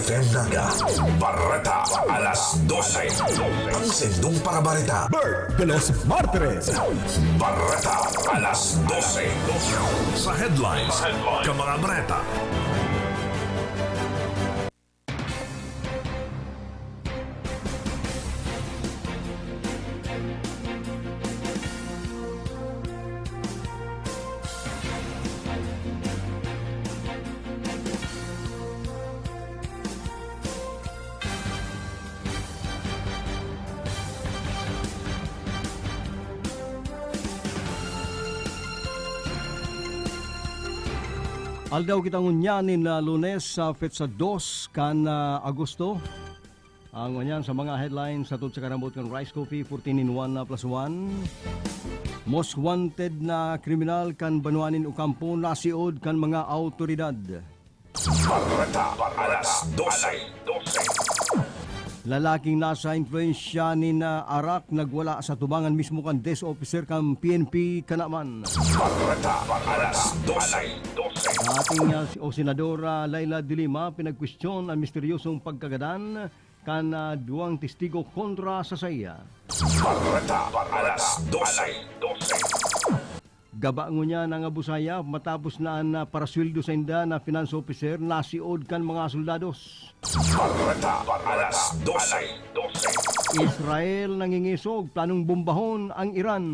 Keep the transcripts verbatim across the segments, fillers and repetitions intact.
Naga, Bareta, alas dose. Ang sendong para bareta. Bert de los Martires. Bareta, alas dose. Sa headlines, ka mga bareta. Aldaw kita ngunyan nin, ah, Lunes, sa petsa dos kan, ah, Agosto. Ang ngunyan sa mga headlines, sa tod sa karambot kan Rice Coffee, fourteen in one na plus one. Most wanted na kriminal kan banwa nin Ocampo, nasiod kan mga awtoridad. Bareta, alas dose. Lalaking nasa impluwensya nin, ah, arak nagwala sa tubangan mismo kan desk officer kan P N P kanaman. Bareta, alas dose. Dating, ah, si, o Senadora Leila de Lima, pinagkwestiyon ang misteryosong pagkagadan kan, ah, duwang testigo kontra sa saiya. Bareta, alas dose. Gaba ngunyan ang abusaya matapos na an, ah, parasweldo sainda na finance officer nasiod kan mga soldados. Bareta, alas dose. Israel nangingisog planong bombahon ang Iran.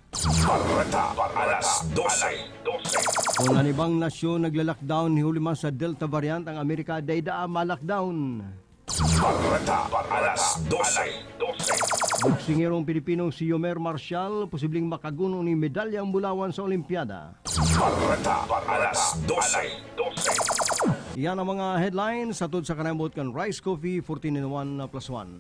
Bareta, alas dose. Kun an ibang nasyon nagla-lockdown huli man sa Delta variant, ang Amerika dai daa ma-lockdown. Bareta, alas dose. Boksingerong Pilipinong si Yomer Marcial posibleng makaguno nin medalyang bulawan sa Olimpiada. Bareta, alas dose. Iyan ang mga headlines sa tod sa karambot kan Rice Coffee, fourteen in one na plus one.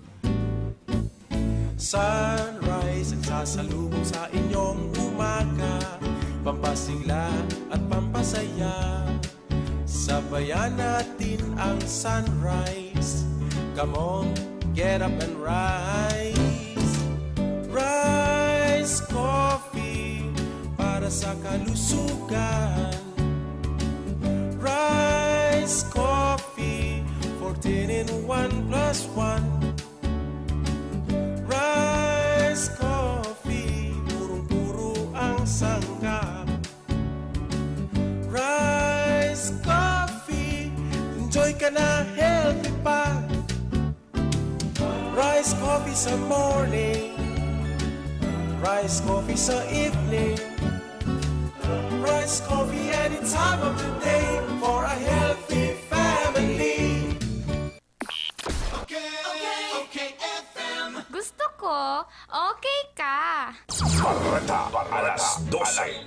Sunrise ang sasalubong sa inyong umaga, pampasigla at pampasaya. Sabayan natin ang sunrise. Come on, get up and rise. Rice Coffee para sa kalusugan. Rice Coffee, fourteen in one plus one. Rice Coffee, purong-puro ang sangkap. Rice Coffee, enjoy ka na, healthy pa. Rice Coffee sa morning, Rice Coffee sa evening, Rice Coffee any time of the day for a healthy family. Okay, okay, F M. Gusto ko, okay ka. Bareta, alas dose.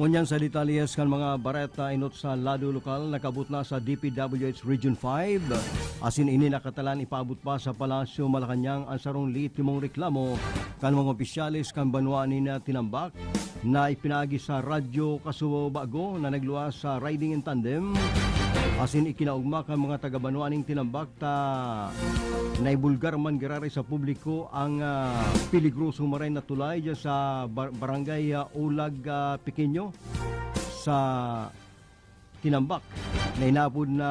Ngunyan sa detalye kan mga bareta enot sa lado lokal, nakaabot na sa D P W H Region five. Asin ini nakatalan ipaabot pa sa Palasyo Malacañang ang sarong lehitimong reklamo kan mga opisyales kan banwa nin Tinambac na ipinaagi sa Radyo Kasubago na nagluwas sa Riding in Tandem. Asin ikinaogma kan mga taga-banwa nin Tinambac ta naibulgar man giraray sa publiko ang, ah, peligrosong maray na tulay dyan sa bar-, barangay, ah, Ulag, ah, Pequeño sa Tinambac na inapod na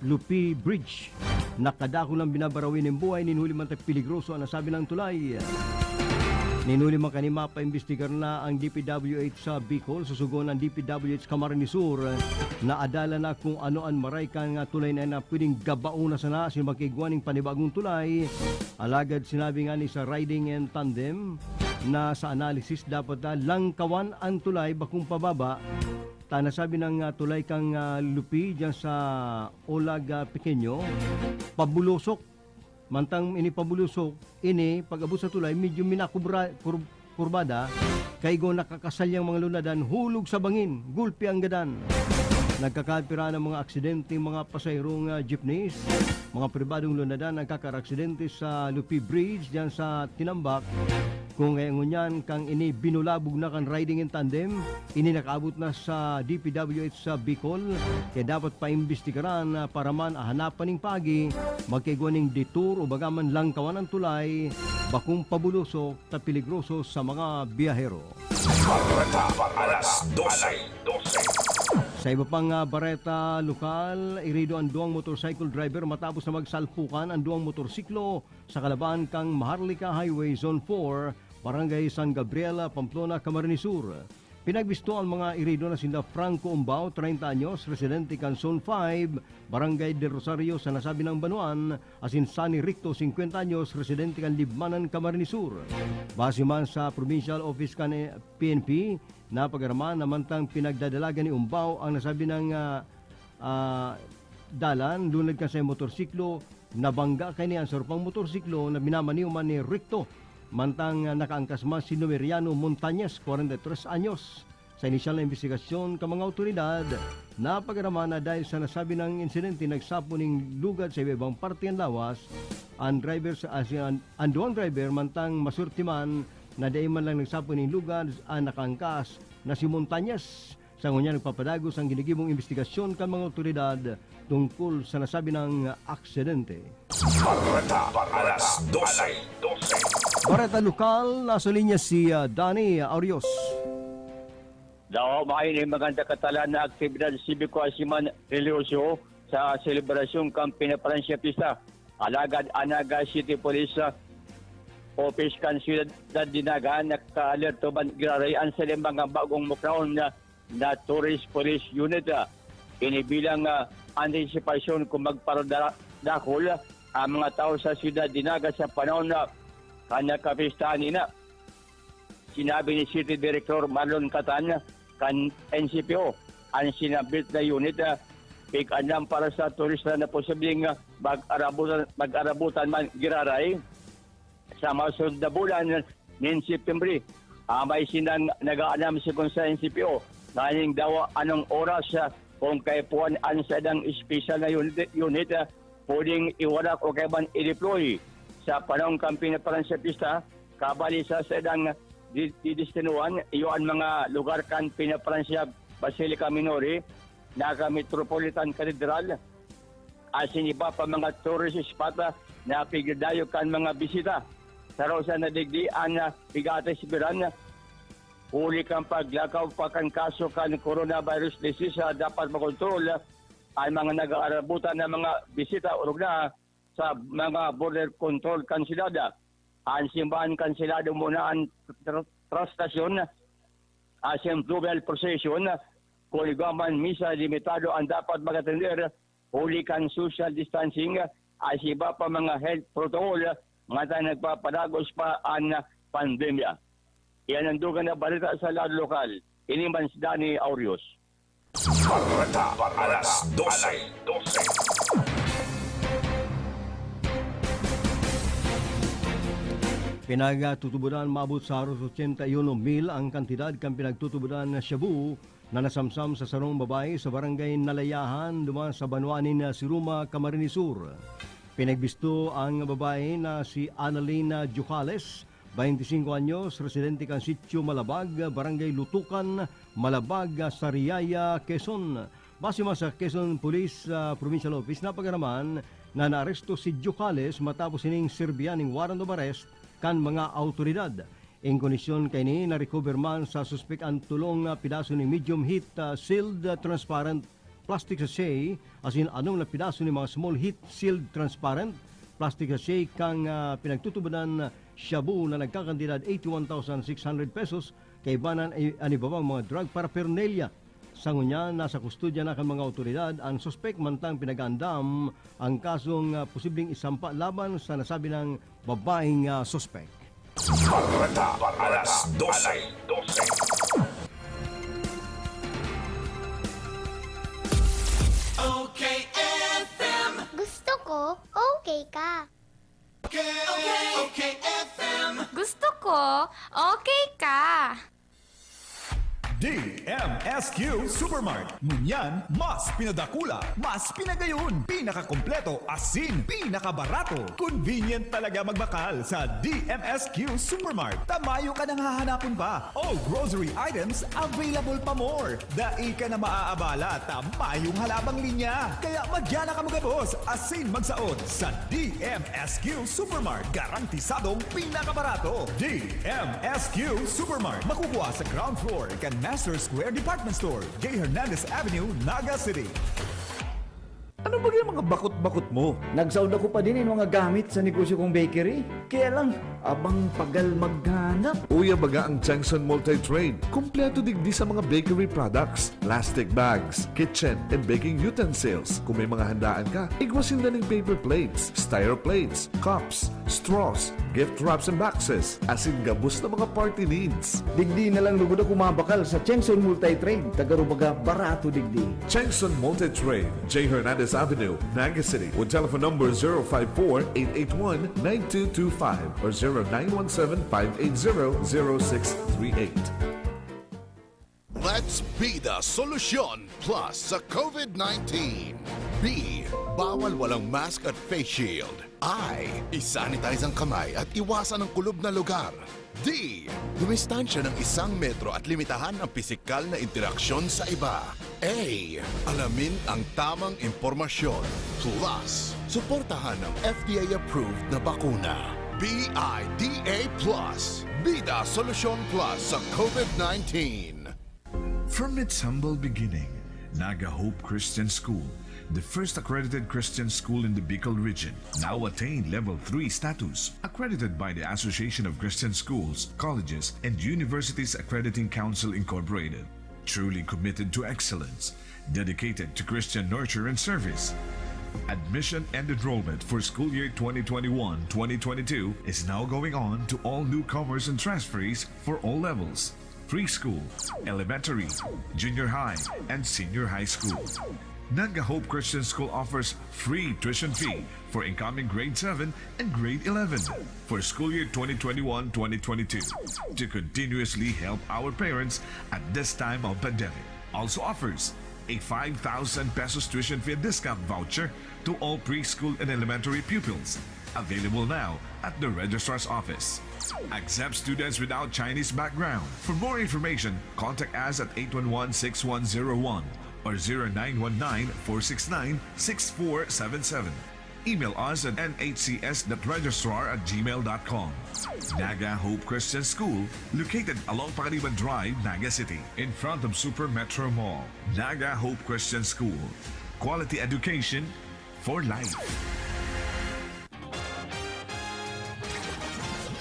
Lupi Bridge. Nakadakul ang binabarawi nin buhay nin huli man ta peligroso an nasabi nang tulay. Nin huli man kani mapaimbestigar na ang D P W H sa Bicol, susugon ang D P W H Camarines Sur na adalan na kung ano an maray kan, ah, tulay na, na pwedeng gabaon na sana asin magkaigwa nin panibagong tulay. Alagad sinabi ngani sa Riding in Tandem na sa analysis dapat na langkawan an tulay bakong pababa. Ta nasabi ng, ah, tulay kan, ah, Lupi diyan sa Ulag, ah, Pequeño, pabulusok. Mantang ini pabulusok, ini pag-abot sa tulay, medyo minakubra-, kur-, kurbada, kaigo nakakasalyang mga lunadan, hulog sa bangin, gulpi ang gadan. nagkakapira ng mga aksidente mga pasaherong, ah, jeepneys. Mga pribadong lunadan nagkakaraksidente sa Lupi Bridge diyan sa Tinambac. Kung kaya ngunyan kang ini binulabog na kan riding in tandem, ini nakaabot na sa D P W H sa Bicol, kaya dapat paimbestigaran na para man ahanapan ning pagi, magkaigwa ning detour o baga man langkawan ang tulay, bakong pabulusok ta peligroso sa mga biyahero. Bareta, alas dose. Sa iba pang, ah, bareta lokal, irido ang duwang motorcycle driver matapos na magsalpukan ang duwang motorsiklo sa kalaban kan Maharlika Highway Zone four, Barangay San Gabriel, Pamplona, Camarines Sur. Pinagbisto ang mga irido na sinda Franco Umbao, treinta anyos, residente kan Zone five, Barangay del Rosario sa nasabing banwaan, asin Sunny Ricto, singkwenta anyos, residente kan Libmanan, Camarines Sur. Base man sa Provincial Office kan, eh, P N P, napag-araman na mantang pinagdadalagan ni Umbao ang nasabing, ah, ah, dalan, lunad kan sa motorsiklo, nabangga kaini ang sarupang motorsiklo na minamaneho man ni Ricto. Mantang, ah, nakaangkas man si Numeriano Montañez, kwarenta y tres anyos. Sa inisyal na imbestigasyon kan mga awtoridad, napag-araman na dahil sa nasabing insidente, nagsapon ning lugad sa iba-ibang parte kan lawas. Ang driver sa, ah, si, ang, ang duwang driver, mantang maswerte man na dai man lang nagsapon ning lugad, ang nakaangkas na si Montañez. Sa ngunyan, nagpapadagos ang ginigibong imbestigasyon kan mga awtoridad tungkol sa nasabing aksidente. Bareta, alas dose. Bareta lokal, nasa linya si, ah, Danny Aurios. Dawa mayo nin maganda katalan na aktibidad sibiko asin man relihiyoso sa selebrasyon kan Pinapransya Pista. Alagad an Naga City Police, ah, Office kan Syudad de Naga, naka-alerto man giraray an saindang mga bagong mukrahon na, na Tourist Police Unit, ah. Ini bilang, ah, antisipasyon kung magparadakul ang mga tao sa Syudad de Naga sa panahon na kan kapistahan nina. Sinabi ni City Director Marlon Catan kan N C P O, ang sinambit na unit, ah, pig-andam para sa turista na posibleng, ah, mag-arabutan, mag-arabutan man giraray sa masunod na bulan nin September. Ah, may sinang nag-aanam, sigon sa N C P O, nganing dawa anong oras, ah, kung kaipuhan an saindang espesyal na unit, unit, ah, pwedeng iwarak o kaya man i-deploy sa panahon kan Pinapransya Pista, kabali sa saindang di-, didestinuhan, iyo an mga lugar kan Pinapransya Basilica Minore, Naga Metropolitan Cathedral, asin iba pa mga tourist spot, ah, na pigdadayo kan mga bisita. Saro sa nadigdi an, ah, pig-aatesbiran, huli kan paglakaw pa kan kaso kan coronavirus disease, ah, dapat makontrol, ah, an mga nag-aarabutan na mga bisita orog na sa mga border control kan syudad. An simbahan kanselado muna an tra-, traslatasyon asin fluvial procession, kun igwa man misa, limitado an dapat mag-atender huli kan social distancing asin iba pa mga health protocol, mantang nagpapadagos pa an pandemya. Iyan an dugang na balita sa lado lokal. Ini man si Danny Aurios. Bareta, alas dose. Pinagtutubodan maabot sa haros ochenta y uno mil ang kantidad kan pinagtutubodan na shabu na nasamsam sa sarong babae sa barangay Nalayahan, duman sa banwa nin Siruma, Camarines Sur. Pinagbisto ang babae na si Annalena Jujales, bainti singko anyos, residente kan Sitio Malabag, Barangay Lutukan, Malabag, Sariaya, Quezon. Base man sa Quezon Police, ah, Provincial Office, napag-araman na naaresto si Jujales matapos ining serbihan ning warrant of arrest kan mga awtoridad. En koneksyon kaini, na-recover man sa suspek an tolong na pidaso nin medium heat, ah, sealed, ah, transparent plastic sachet, asin anom na pidaso nin mga small heat sealed transparent plastic sachet kan, ah, pinagtutubodan shabu na nagkakantidad eighty-one thousand six hundred pesos, kaiba na an, an iba pang mga drug paraphernalia. Sa ngunyan, nasa kustodya na kan mga awtoridad an suspek, mantang pinag-aandam ang kasong, ah, posibleng isampa laban sa nasabing babaeng, ah, suspek. Bareta, alas dose. Gusto ko, okay ka. Gusto ko, okay ka. D M S Q Supermart. Ngunyan, mas pinadakula, mas pinagayon, pinakakompleto, asin pinakabarato. Convenient talaga magbakal sa D M S Q Supermart. Ta mayo ka nang hahanapon pa. All grocery items available pa more. Dai ka na maaabala ta mayong halabang linya. Kaya madya na kamo gabos asin magsaot sa D M S Q Supermart. Garantisadong pinakabarato. D M S Q Supermart. Makukuha sa ground floor kan Master Square Department Store, J Hernandez Avenue, Naga City. Ano ba yung mga bakot-bakot mo? Nagsaod ako pa din yung mga gamit sa negosyo kong bakery. Kaya lang, abang pagal maghanap. Uya baga ang Changson Multi-Trade. Kompleto digdi sa mga bakery products, plastic bags, kitchen and baking utensils. Kung may mga handaan ka, igwa sinda ning paper plates, styro plates, cups, straws, gift wraps and boxes, asin gabos na mga party needs. Digdi na lang lugod ako mabakal sa Chengson Multi-Trade, taga Rubaga, barato digdi. Chengson Multi-Trade, J Hernandez Avenue, Naga City, with telephone number zero five four, eight eight one, nine two two five or zero nine one seven, five eight zero, zero six three eight. Let's be the solution plus sa COVID nineteen. B, bawal walang mask at face shield. I, isanitize ang kamay at iwasan ang kulob na lugar. D, dumistansya ng isang metro at limitahan ang pisikal na interaksyon sa iba. A, alamin ang tamang impormasyon. Plus, suportahan ang F D A-approved na bakuna. B I D A plus. Bida Solusyon Plus sa COVID nineteen. From its humble beginning, Naga Hope Christian School, the first accredited Christian school in the Bicol region, now attained Level three status, accredited by the Association of Christian Schools, Colleges, and Universities Accrediting Council Incorporated. Truly committed to excellence, dedicated to Christian nurture and service. Admission and enrollment for school year twenty twenty-one twenty twenty-two is now going on to all newcomers and transferees for all levels: preschool, elementary, junior high, and senior high school. Naga Hope Christian School offers free tuition fee for incoming grade seven and grade eleven for school year twenty twenty-one twenty twenty-two to continuously help our parents at this time of pandemic. Also offers a five thousand pesos tuition fee discount voucher to all preschool and elementary pupils. Available now at the registrar's office. Accept students without Chinese background. For more information, contact us at eight one one, six one zero one or zero nine one nine, four six nine, six four seven seven. Email us at N H C S dot registrar at gmail dot com. Naga Hope Christian School, located along Pangaliban Drive, Naga City, in front of Super Metro Mall. Naga Hope Christian School. Quality education for life.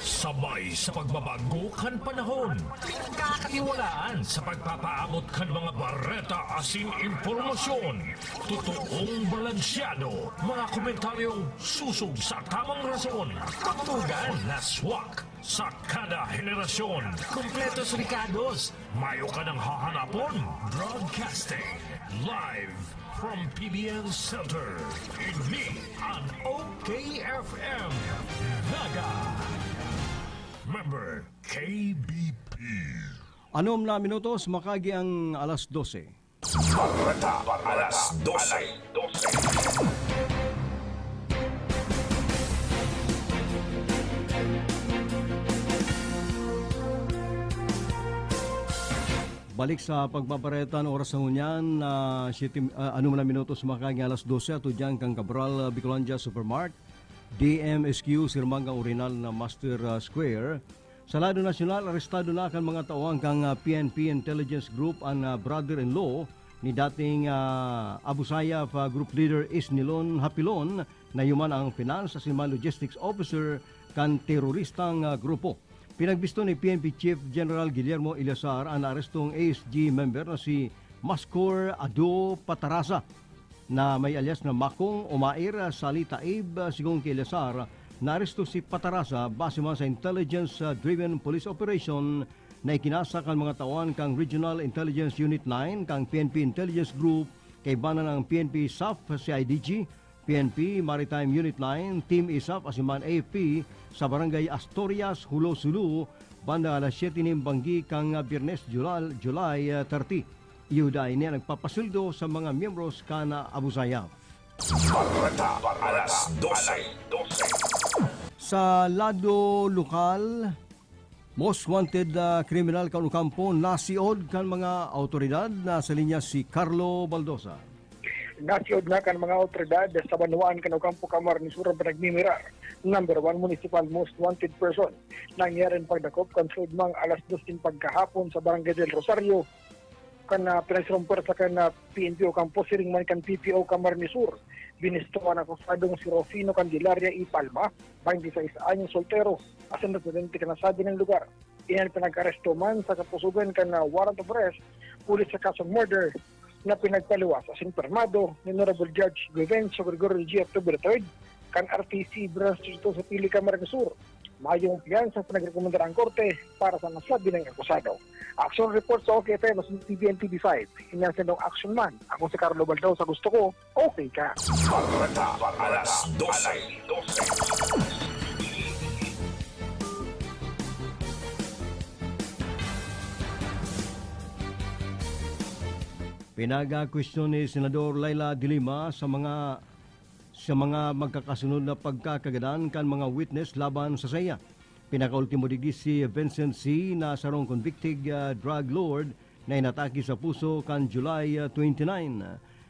Sabay sa pagbabago kan panahon, pinagkakatiwalaan sa pagpapaabot kan mga bareta asin impormasyon. Totoong balansyado, mga komentaryong susog sa tamang rason. Tugtugan na swak sa kada henerasyon. Kompletos rekados, mayo ka nang hahanapon. Broadcasting live from P B N Center. Ini an O K F M Naga. Member K B P. Anom na minutos, makagi ang alas dose. Bareta, alas dose. Balik sa pagbabareta, an oras na ngunyan, ah, siyete, ah, anom na minutos, makagi alas dose, ato diyan kan Cabral, ah, Bicolandia Supermart, D M S Q, sirmang kan orihinal na Master, ah, Square. Sa lado nasyonal, arestado na kan mga tauhan kan, ah, P N P Intelligence Group an, ah, brother-in-law ni dating, ah, Abu Sayyaf, ah, group leader Isnilon Hapilon, na human ang finance asin mga logistics officer kan teroristang, ah, grupo. Pinagbisto ni P N P Chief General Guillermo Eleazar an naarestong A S G member na si Mascor Ado Patarasa, na may alias na Makong o Mair Sali Taib. Sigon ki Eleazar, naaresto si Patarasa base man sa intelligence-driven police operation na ikinasa kan mga tauhan kan Regional Intelligence Unit nine kan P N P Intelligence Group, kaiba na kan P N P SAF, C I D G, P N P Maritime Unit nine, Team isaf asin man A F P sa Barangay Asturias, Jolo, Sulu, banda alas siyete nin banggi kan Biyernes, July, July, ah, thirty. Iyo daa ini an nagpapasweldo sa mga miyembros kan, ah, Abu Sayyaf. Bareta alas dose. Sa lado lokal, most wanted, ah, kriminal kan Ocampo, nasiod kan mga awtoridad. Nasa linya si Carlo Baldosa. Nasiod na kan mga awtoridad sa banwaan kan Ocampo, Camarines Sur, ang nagmimirar number one municipal most wanted person. Nangyari ang pagdakop kan saudmang alas dos nin pagkahapon sa Barangay del Rosario, kan, ah, pinagsurong pwersa kan, ah, P N P Ocampo, siring man kan P P O Camarines Sur. Binisto an akusadong si Rufino Candelaria y Palma, twenty-six anyos, soltero, asin residente kan nasabing lugar. Iyan pinag-aresto man sa kapusugan kan, ah, warrant of arrest, huli sa kasong murder na pinagpaliwas asin pirmado ni Honorable Judge Vivencio Gregorio G. October third, kan R T C Branch two sa Pili, Camarines Sur. Mayong piyansa pinagrekomendar ang korte para sa nasabi ng akusado. Action report sa OK F M, sa T V N T V five. Inyang sendong action man. Ako si Carlo Baldaw, sa gusto ko, okay ka. Bareta alas dose. Pinag-akwestiyon ni Senador Leila de Lima sa mga, sa mga magkakasunod na pagkakagadan kan mga witness laban sa saiya. Pinakaultimo digdi si Vincent C. na sarong convicted, ah, drug lord na inatake sa puso kan July, ah, twenty-nine.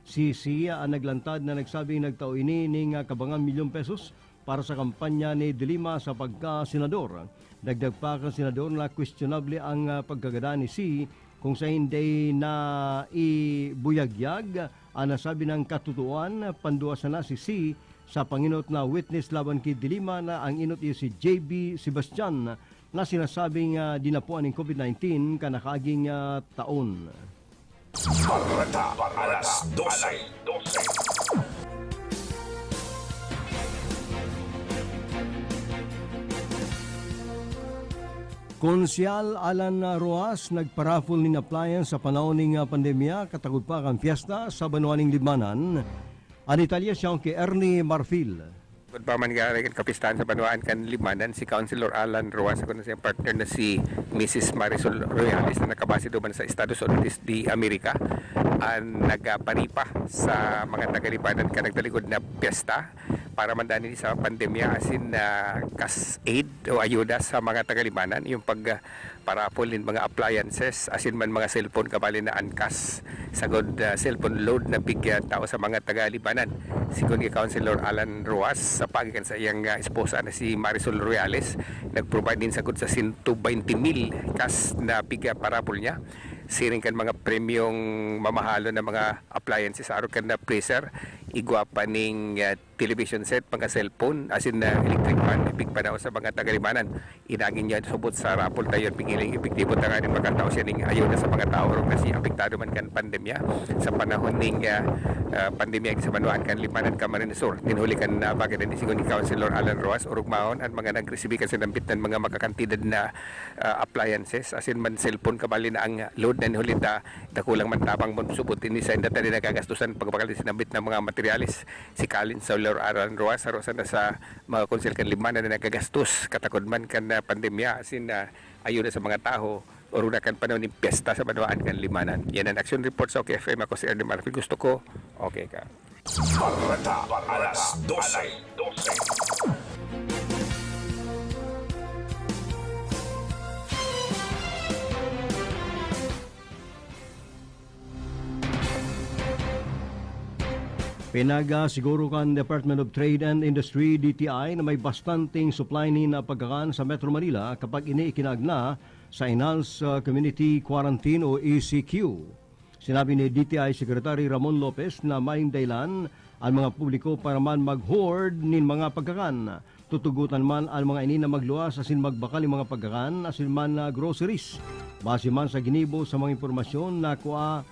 Si C. ang naglantad na nagsabing nagtao ini ning, ah, kabangang milyon pesos para sa kampanya ni De Lima sa pagka-senador. Dagdag pa kan senador na questionable ang, ah, pagkagadan ni C kung saen dai na ibuyagyag an nasabi nang katotoohan. Panduwa sana si C sa pangenot na witness laban ki De Lima na ang enot iyo si J B Sebastian na sinasabing, ah, dinapoan nin covid nineteen kan nakaaging, ah, taon. Bareta alas dose. Konsehal Alan Roas nagpa-raffle nin appliance sa panahon ning, ah, pandemya, katagod pa kan pyesta sa banwa nin Libmanan. An detalye siya ki Ernie Marfil. Kun pa man gari kan kapistahan sa banwaan kan Libmanan, si Councilor Alan Roas, ako na siyang partner na si Missus Marisol Royales na nakabase duman sa Estados Unidos de America, an nagaparipa sa mga taga-Libmanan kan nagtalikod na pyesta para man danay sa pandemya asin, ah, cash aid o ayuda sa mga taga-Libmanan, yung pag, ah, parapol nin mga appliances asin man mga cellphone kabali na an cash. Sagkod, ah, cellphone load na pig, ah, tao sa mga taga-Libmanan. Sigon ki Councilor Alan Roas, sa paagi kan saiyang, ah, esposa na si Marisol Royales, nag-provide nin sagkod sa sento baynte mil cash na pig, ah, parapol niya. Siring kan mga premyong mamahalon na mga appliances, arog kan na freezer, igwa pa ning, ah, television set, mga cellphone, asin na electric fan, ipigpanaw sa mga taga-Libmanan. Inagin niya subot sa raffle ta iyo, pigiling epektibo tanganing makatao siya ning ayuda sa mga tawo orog na si apektado man kan pandemya. Sa panahon ning, ah, ah, pandemya sa banwaan kan Libmanan, Camarines Sur, nin huli kan, ah, bagay na sigon ni Councilor Alan Roas, orog maon an mga nagresibi kan sinambit na mga makakantidad na, ah, appliances, asin man cellphone, kabali na ang load na nin huli ta, dakulang man tabang mo subot ini sa inda ta di nagagastusan pagbakal ni sinambit na mga materyales. Si Kalin Soler Aran Roa, saro sana sa mga konsehal kan Libmanan na nagagastos katakod man kan, ah, pandemya, asin, ah, ayuda sa mga tawo, orog na kan panahon nin pyesta sa banwaan kan Libmanan. Yan an Action Report sa OK F M. Ako si Ernie Marfil. Gusto ko, okay ka. Bareta alas dose. Pinaga siguro kan Department of Trade and Industry, D T I, na may bastanteng supply nin pagkakan sa Metro Manila kapag ini ikinaag na sa Enhanced, uh, Community Quarantine o E C Q. Sinabi ni D T I Secretary Ramon Lopez na mayong dahilan an mga publiko para man mag-hoard nin mga pagkakan. Tutugotan man an mga ini na magluwas asin magbakal nin mga pagkakan asin man na groceries. Base man sa ginibo sa mga impormasyon na kua,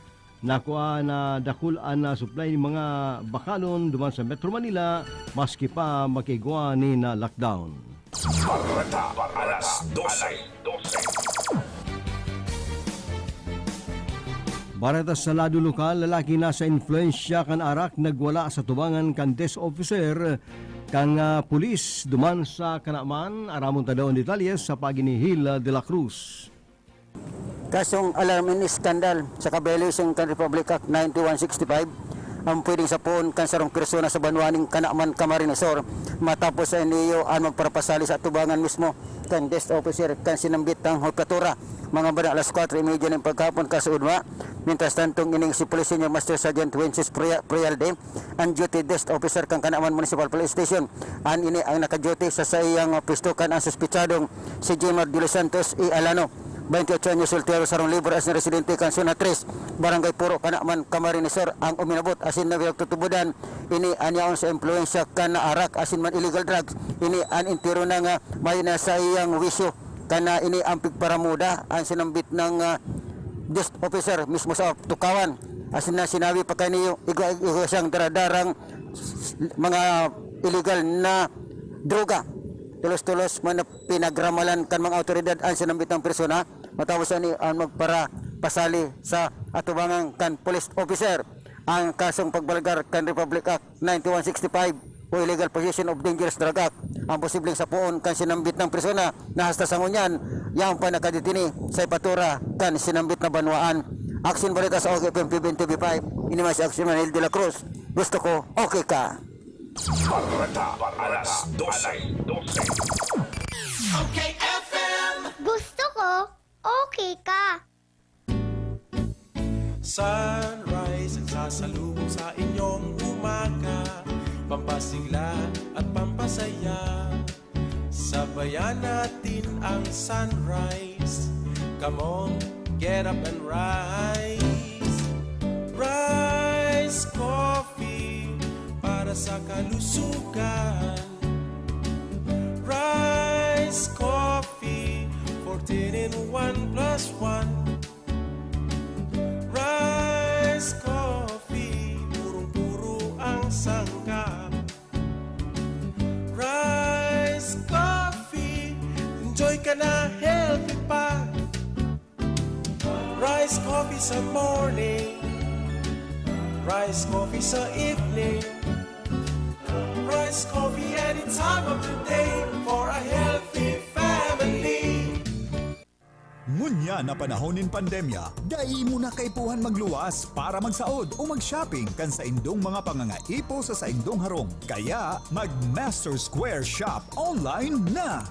na kua na dakul an, ah, supply nin mga bakalon duman sa Metro Manila, maski pa magkaigwa nin, ah, lockdown. Bareta alas dose. Para ta sa lado lokal, lalaki na sa influensya kan arak nagwala sa tubangan kan desk officer kan, ah, pulis duman sa Kanaman. Aramon ta daw an detalye sa pagi ni Hil de la Cruz. Kasong alarm and scandal sa violation kan Republic Act ninety-one sixty-five ang pwedeng sapoon kan sarong persona sa banwa ning Kanaman, Camarines Sur, matapos sa iniyo an magparapasali sa atubangan mismo kan desk officer kan sinambit na hudkatura, mga banda alas kwatro y media nin paghapon kasuodma. Mientras tanto, ining si Police Senior Master Sergeant Wences Prea-, Prealde, ang duty desk officer kan Kanaman Municipal Police Station. An ini ang nakaduty sa saiyang pwesto kan ang suspitsadong si Jimar de los Santos y Alano, twenty-eight anyos, soltero, sarong libur, asin residente kan Zona tres, Barangay Puro, Kanaman, Camarines Sur, ang uminabot asin na pinagtutubodan. Ini an yaon sa impluwensya kan arak asin man illegal drugs. Ini an entero na nga mayo na sa iyang wisyo. Kana ini ang pigparamuda, ang sinambit ng, ah, desk officer mismo sa tukawan. Asin na sinabi pa kaniyo, igwa, igwa siyang daradarang mga illegal na droga. Tulos-tulos man na pinagramalan kan mga awtoridad ang sinambit ng persona. Matapos ani ang magparapasali sa atubangan kan police officer. Ang kasong pagbalgar kan Republic Act ninety-one sixty-five o Illegal Possession of Dangerous Drug Act ang posibleng sapoon kan sinambit na persona na hasta sa ngunyan, yaon pa nakadetene sa ipatura kan sinambit na banwaan. Aksyon Balita sa OK F M P B N T V five, ini man si Aksyon Manil de la Cruz. Gusto ko, okay ka. Bareta, alas dose. OK F M. Gusto ko, okay ka. Sunrise ang sasalubong sa inyong umaga, pampasigla at pampasaya. Sabayan natin ang sunrise. Come on, get up and rise. Rise Coffee para sa kalusugan. Rise Coffee, fourteen in one plus one. Rice Coffee, purong-puro ang sangkap. Rice Coffee, enjoy ka na, healthy pa. Rice Coffee sa morning, Rice Coffee sa evening, Rice Coffee any time of the day for a healthy family. Ngunyan na panahon nin pandemya, dai mo na kaipuhan magluwas para magsaod o mag-shopping kan saindong mga pangangaipo sa saindong harong. Kaya, mag-Master Square Shop online na!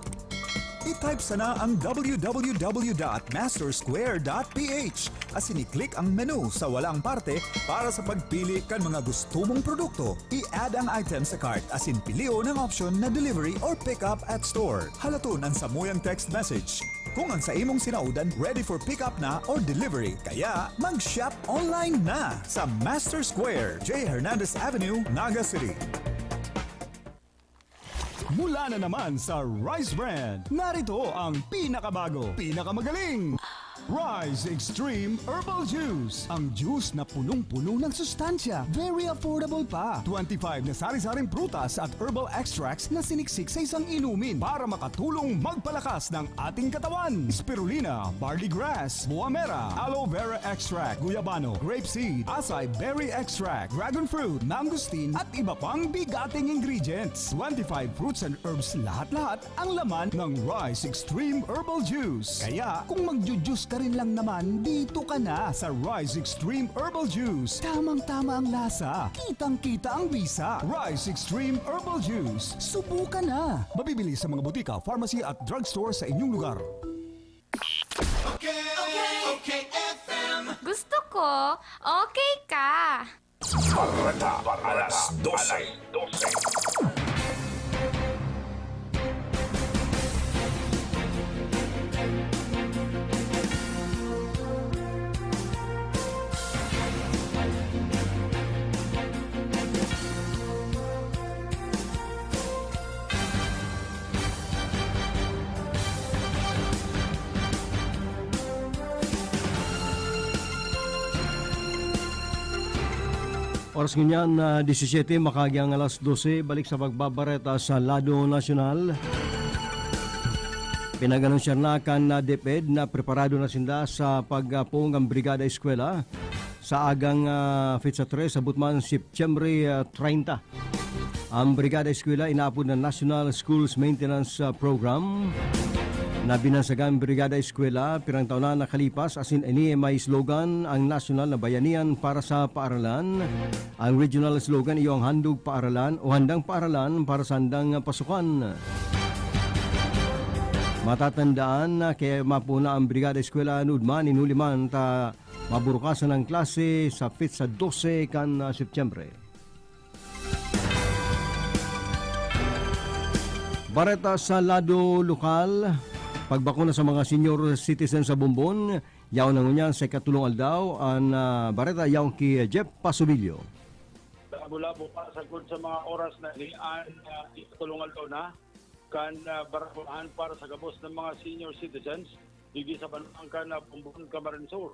I-type sana ang w w w dot master square dot p h asin i-click ang menu sa walang parte para sa pagpili kan mga gusto mong produkto. I-add ang item sa cart asin pilion ang option na delivery or pick up at store. Halaton an samuyang text message kung ang sa imong sinaodan ready for pick up na or delivery. Kaya, mag-shop online na sa Master Square, J Hernandez Avenue, Naga City. Mula na naman sa Rice Brand, narito ang pinakabago, pinakamagaling Rice Extreme Herbal Juice. Ang juice na punong-puno ng sustansya, very affordable pa. Twenty-five na sari-saring prutas at herbal extracts na siniksik sa isang inumin para makatulong magpalakas ng ating katawan. Spirulina, barley grass, buamera, aloe vera extract, guyabano, grape seed, acai berry extract, dragon fruit, mangosteen, at iba pang bigating ingredients. Twenty-five fruits and herbs lahat-lahat ang laman ng Rice Extreme Herbal Juice. Kaya, kung magju-juice ka rin lang naman, dito ka na sa Rice Extreme Herbal Juice. Tamang-tama ang lasa, kitang-kita ang bisa. Rice Extreme Herbal Juice. Subukan na! Mabibili sa mga butika, pharmacy at drugstore sa inyong lugar. Okay, okay, okay, F M. Gusto ko, okay ka. Bareta, alas dose. Oras ngunyan na disisiyete, makaagi ang alas dose, balik sa pagbabareta sa lado nasyonal. Pinag-anunsyar na kan DepEd na preparado na sinda sa pagpoon kan Brigada Eskwela. Sa agang, ah, petsa tres, abot man Setyembre, ah, treinta. Ang Brigada Eskwela inaapod na National Schools Maintenance, ah, Program na binansagan Brigada Eskwela pirang taon na nakalipas, asin ini may slogan ang nasyonal na Bayanihan para sa Paaralan. Ang regional slogan iyo ang Handog Paaralan o Handang Paaralan para sa Handang Pasukan. Matatandaan na kaya mapuna ang Brigada Eskwela nuod man, nin huli man ta maburukasan ang klase sa petsa dose kan, ah, Setyembre. Bareta sa lado lokal, pagbakuna sa mga senior citizen sa Bombon, yaon na ngunyan sa ikatulong aldaw, an, ah, bareta yaon ki Jeff Pasubilio. Labo-labo pa sagkod sa mga oras na ini, an, ah, ikatulong aldaw na kan, ah, barakunahan para sa gabos na mga senior citizens digdi sa banwaan kan, ah, Bombon, Camarines Sur.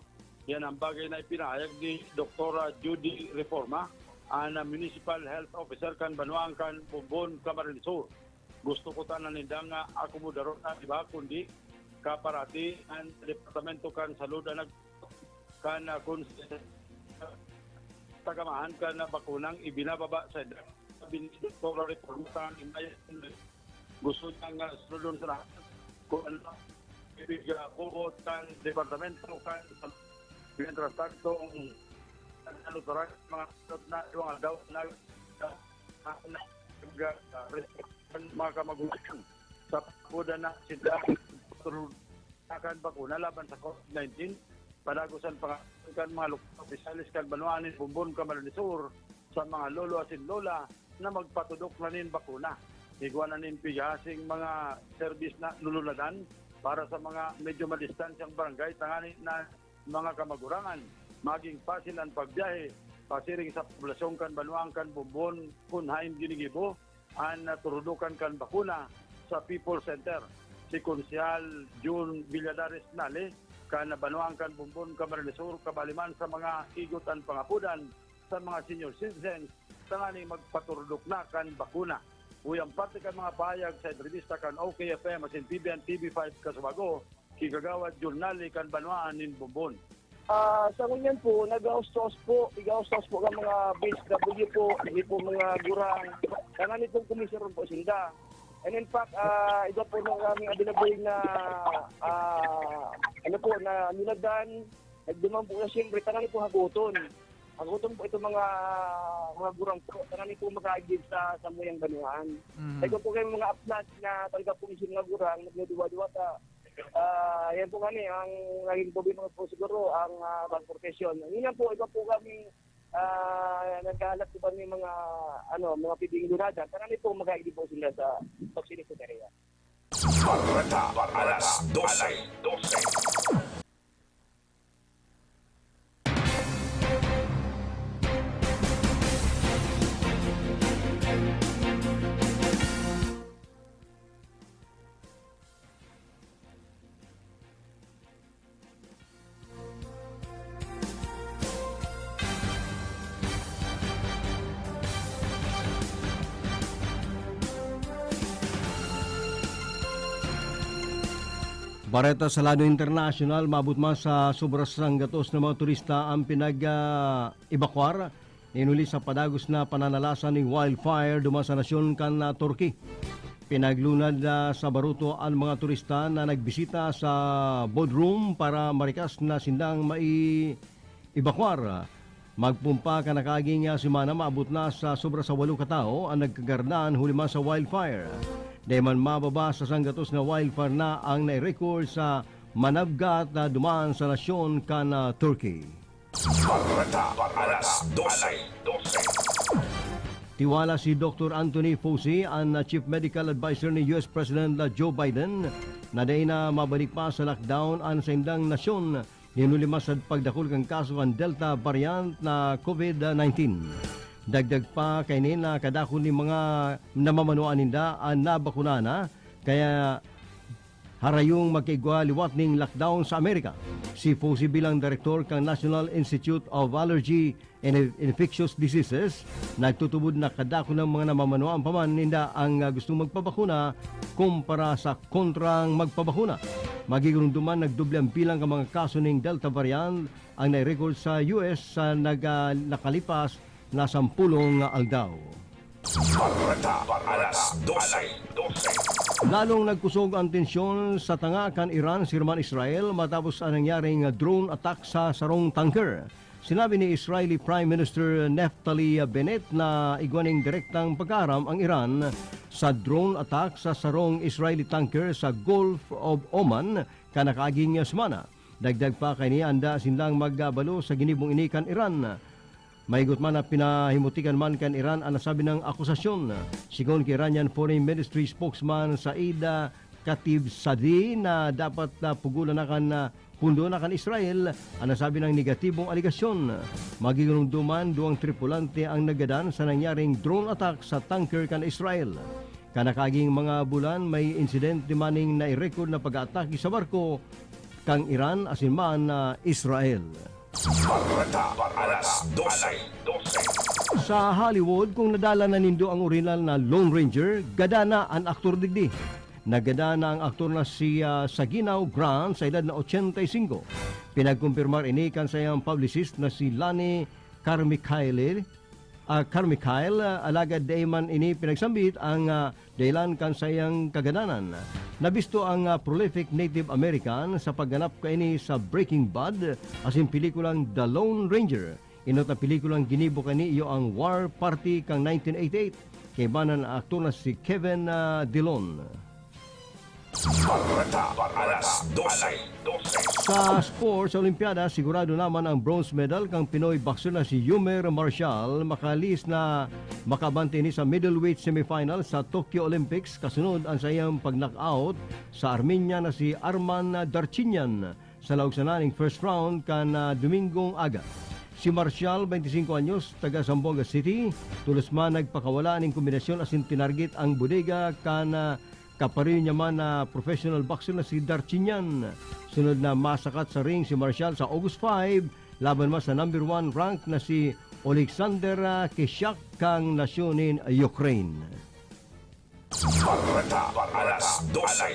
Yan ang bagay na ipinahayag ni Doktora Judy Reforma, an, ah, Municipal Health Officer kan banwaan kan Bombon, Camarines Sur. Gusto ko ta na nindang, ah, akomodaron na, di ba? Kundi kaparati an Departamento kan Salud an nag-, kan, ah, kun tagamahan kan, ah, bakunang ibinababa sa edad. Sabi ni Doktora Reforma, tanganing mayo, gusto niyang, ah, sunodon sa lahat kung ano ang ibig, ah, buot kan departamento kan, mientras tanto, ang ano, taray, mga sunod na iwang aldaw na, na, na, na, ah, mga kamagulang sa pagkuda na sila kan bakuna laban sa COVID nineteen. Padagosan pa kan mga lokal opisyales kan banwaan nin Bombon, Camarines Sur, sa mga lolo asin lola na magpatudok na nin bakuna. Igwa na nin pigahasing mga serbis na lulunadan para sa mga medyo madistansyang barangay, tanganing an mga kamagurangan magin pasil an pagbiyahe pasiring sa poblasyon kan banwaan kan Bombon kun haen ginigibo an naturudokan kan bakuna sa People's Center. Si Konsehal Jun Villadares Nale, kan banwaan kan Bombon, Camarines Sur, kabali man sa mga igot an pangapodan sa mga senior citizens tanganing magpaturudok na kan bakuna. Uya an parte kan mga pahayag sa entrevista kan O K F M asin T V N T V five Kasubago, ki Kagawad Jun Nale kan banwaan nin Bombon. Ah, sa ngunyan po, nag-house-to-house po, iga-house-to-house po ang mga B S W po, hindi po mga gurang. Tanganing pong kumisaron po sinda. And in fact, ah, iba po na kami available na, ah, ano po, na luladan, nagduman po na siyempre, tanganing po hagoton. Hagoton po itong mga, mga gurang po, tanganing po makaagid sa, sa muyang banwaan. Mhm. Ito po kayong mga apnas na talaga po yung mga gurang, nagduduwa-duwa sa Ah, yan po kami, ang naging problema po siguro, ang, ah, transportation. Yun lang po, iba po kami, ah, naghahanap po kami mga, ano, mga pwedeng lunadan. Tanganing po, makaigdi po sila sa toxicity area. Bareta, alas dose. Bareta sa lado internasyonal, maabot man sa sobra sa sanggatos na mga turista ang pinag, ah, ebakwar, nin huli sa padagos na pananalasan nin wildfire duman sa nasyon kan, ah, Turkey. Pinaglunad, ah, sa baruto an mga turista na nagbisita sa Bodrum para marikas na sindang mai-, ebakwar. Magpumpa kan nakaaging, ah, semana, maabot na sa sobra sa walo ka tawo ang nagkagardan huli man sa wildfire. Dai man mababa sa sanggatos na wildfire na ang nai-record sa Manavgat na duman sa nasyon kan, ah, Turkey. Bareta, alas dose. Tiwala si Doktor Anthony Fauci, an Chief Medical Advisor ni U S President Joe Biden, na dai na mabalik pa sa lockdown an saindang nasyon, nin huli man sa pagdakul kan kaso kan Delta variant na COVID nineteen. Dagdag pa kaini na kadakul nin mga namamanuan ninda an nabakuna na, kaya harayong magkaigwa liwat ning lockdown sa Amerika. Si Fauci bilang direktor kan National Institute of Allergy and Infectious Diseases, nagtutubod na kadakul nin mga namamanuan pa man ninda ang, ah, gustong magpabakuna kumpara sa kontrang magpabakuna. Magigurumduman, nagdoble ang bilang kan mga kaso ning Delta variant ang nai-record sa U S sa naga-, nakalipas na sampulong aldaw. Bareta alas dose. Lalong nagkusog ang tensyon sa tanga kan Iran sirman Israel matapos ang nangyaring drone attack sa sarong tanker. Sinabi ni Israeli Prime Minister Naftali Bennett na igwa ning direktang pag-aaram ang Iran sa drone attack sa sarong Israeli tanker sa Gulf of Oman kan nakaaging semana. Dagdag pa kaini, handa sindang magbalo sa ginibong ini kan Iran. Maigot man na pinahimutikan man kan Iran an nasabi nang akusasyon. Sigon ki Iranian Foreign Ministry spokesman Said Khatibzadeh na dapat na pugolan na kan, ah, pundo na kan Israel an nasabi nang negatibong alegasyon. Magigurumduman, duwang tripulante ang nagadan sa nangyaring drone attack sa tanker kan Israel. Kan nakaaging mga bulan, may insidente man ning nai-record na pag-aatake sa barko kan Iran asin man na Israel. Bareta alas dose. Sa Hollywood, kung nadala na nindo ang orihinal na Lone Ranger, gada na an aktor digdi. Nagada na ang aktor na si, ah, Saginaw Grant sa edad na ochenta y cinco. Pinagkumpirmar ini kan saiyang publicist na si Lani Carmichael, ah, Carmichael, ah, alagad dai man ini pinagsambit ang, ah, dahilan kan saiyang kagadanan. Nabisto ang, ah, prolific Native American sa pagganap kaini sa Breaking Bad asin pelikulang The Lone Ranger. Enot na pelikulang ginibo kaini iyo ang War Party kan nineteen eighty-eight. Kaiba na an aktor na si Kevin, ah, Dillon. Bareta alas dose. Sa sports, sa Olimpiada, sigurado naman ang bronze medal kan Pinoy boxer na si Yumer Marshall, makalihis na makaabante ini sa middleweight semifinal sa Tokyo Olympics kasunod an saiyang pag-knockout sa Armenia na si Arman Darchinyan sa laog sana ning first round kan, ah, Domingong aga. Si Marshall, twenty-cinco anyos, taga Zamboanga City, tolos man nagpakawala ning kombinasyon asin tinarget ang bodega kan, ah, kapareho niya man na professional boxer na si Darchinyan. Sunod na masakat sa ring si Marshall sa August five, laban man sa number one rank na si Oleksandr, ah, Kisyak kan nasyon nin Ukraine. Bareta alas dose.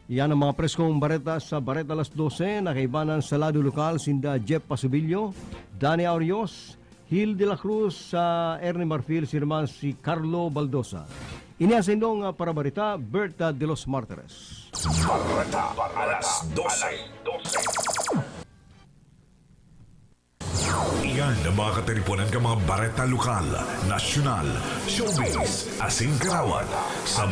Iyan ang mga preskong bareta sa Bareta Alas Dose, na kaibanan sa lado lokal, sinda Jeff Pasubilyo, Danny Aurios, Hil de la Cruz, sa Ernie Marfil, sirman si Carlo Baldosa. Ini ang saindong, ah, parabareta, Berta de los Martires. Bareta alas dose. Iyan ang mga katiriponan kan mga bareta lokal, nasyonal, showbiz, asin karawat sa